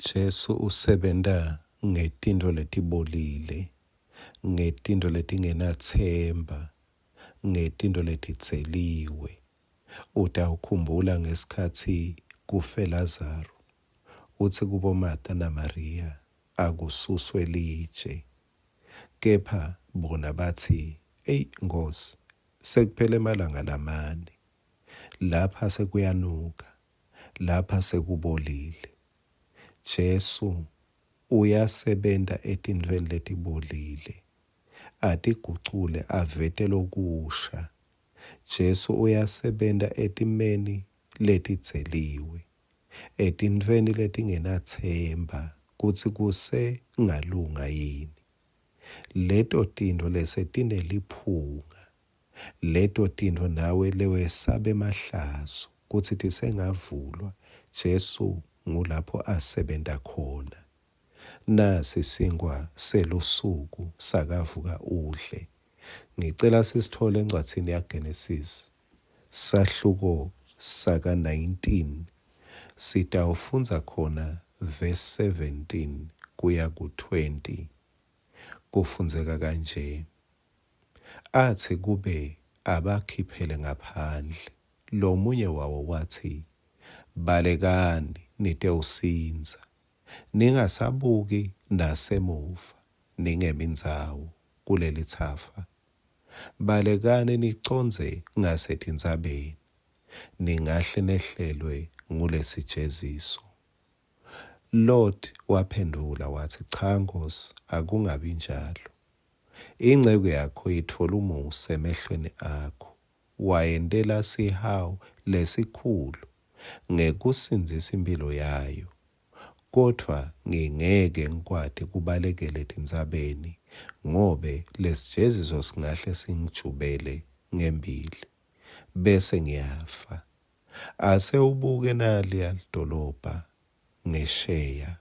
Jesu usebenta ngetintfo letibolile, ngetintfo letingenatsemba, ngetintfo letidzeliwe. Utawukhumbula ngesikhatsi kufe Lazaro, utsi kuboMata naMariya akususwe litje. Kepha bona batsi, Eyi Nkhosi, sekuphele emalanga lamane, lapha sekuyanuka. Lapha sekubolile. Jesu uyasebenta etintfweni letibolile, atigucule avete lokusha. Jesu uyasebenta etimeni letidzeliwe, etintfweni letingenatsemba kutsi kusengalunga yini. Leto tintfo lesetineliphunga Leto tintfo nawe lewesaba emahlazo kutsi tisengavulwa, Jesu ngulapho asebenta khona. Nasi sinkhwa selusuku sakavuka udle. Ngicela sisitfole encwadzini yaGenesis, sahluko saka 19, sitawufundza khona verse 17 kuya ku 20. Kufundzeka kanje. Atsi kube abakhiphele ngaphandle, lomunye wawo watsi, Balekani nitewusindza, ningasabuki nasemuva, ningemi ndzawo kulelitsafa. Balekani nicondze ngasetintsabeni, ningahle nehlelwe ngulesijeziso. Lot waphendvula watsi, Cha, Nkhosi, akungabi njalo. Inceku yakho itfole umusa emehlweni akho, wayentela sihawu lesikhulu ngekusindzisa imphilo yayo. Kodvwa ngingeke ngikwati kubalekela etintsabeni, ngobe lesijeziso singahle singijubele ngembili, bese ngiyafa. Ase ubuke naliya lidolobha ngesheya,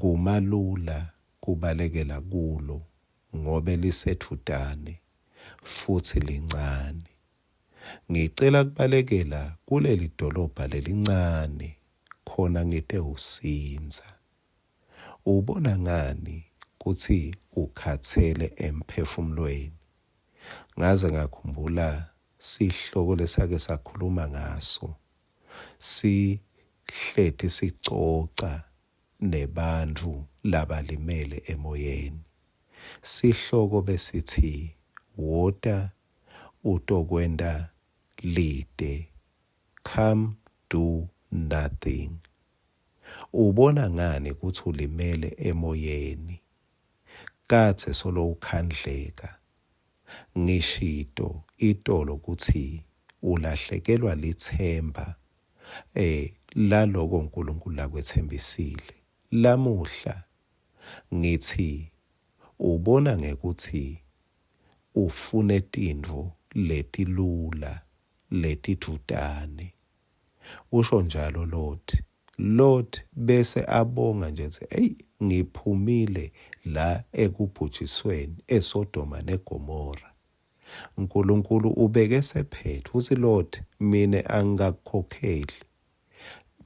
Kumalula kubalekela kulo ngobe lisedvutane futsi lincane. Ngicela kubalekela kulelidolobha lelincane khona ngitewusindza. Ubona ngani kutsi ukhatsele emphefumulweni? Ngaze ngakhumbula sihloko lesake sakhuluma ngaso Sihleti sicoca nebantfu labalimele emoyeni. Sihloko besitsi Wota Utokwenta Lite, Come Do Nothing. Ubona ngani kutsi ulimele emoyeni? Kadze solo ukhandleka. Ngishito itolo kutsi ulahlekelwa litsemba eh laloko uNkulunkulu lakwetsembisile. Lamuhla ngitsi ubona ngekutsi ufune tintfo letilula letidvutane. Usho njalo Lot. Lot bese abonga nje kutsi eyi ngiphumile la ekubhujisweni eSodoma neGomora. Nkulunkulu ubeke sephetho utsi Lot mine angikakukhokheli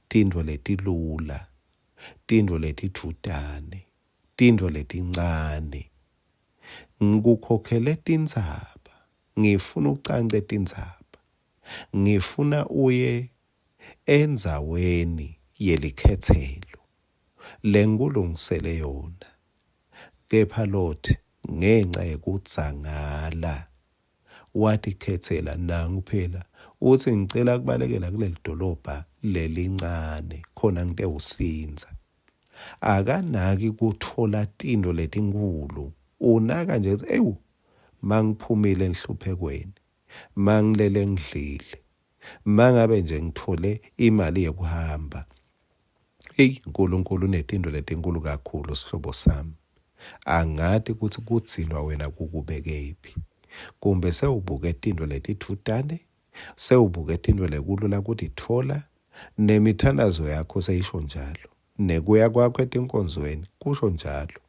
tintfo letilula, tintfo letidvutane, tintfo letincane. Ngikukhokhele tintsaba, ngifuna ucance tintsaba. Ngifuna uye endzaweni yelikhetselo lengikulungisele yona. Kepha Lot ngenca yekudzangala watikhetsela nangu phela utsi ngicela kubalekela kulelidolobha lelincane khona ngitewusindza. Akanaki kutfola tintfo letinkhulu, unaka nje kutsi ewu mangiphumile enhluphekweni Mangilele ngidlile. Mangabe nje ngitfole imali yekuhamba. Eyi Nkulunkulu unetintfo letinkulu kakhulu sihlobo sami. Angati kutsi kudzinwa wena kukubekephi. Kumbe sewubuke tintfo letidvutane, sewubuke tintfo lekulula kutitfola, nemithandazo yakho seyisho njalo. Nekuya kwakho etinkonzweni kusho njalo.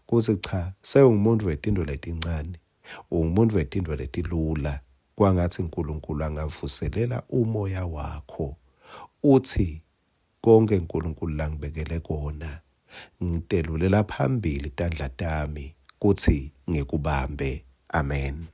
Kutsi cha, sewungumuntfu wetintfo letincane. Ungumuntfu wetintfo letilula. Kwangatsi Nkulunkulu angavuselela umoya wakho. Utsi, konkhe Nkulunkulu langibekele kona. Ngitelulela phambili tandla tami kutsi ngikubambe. Amen.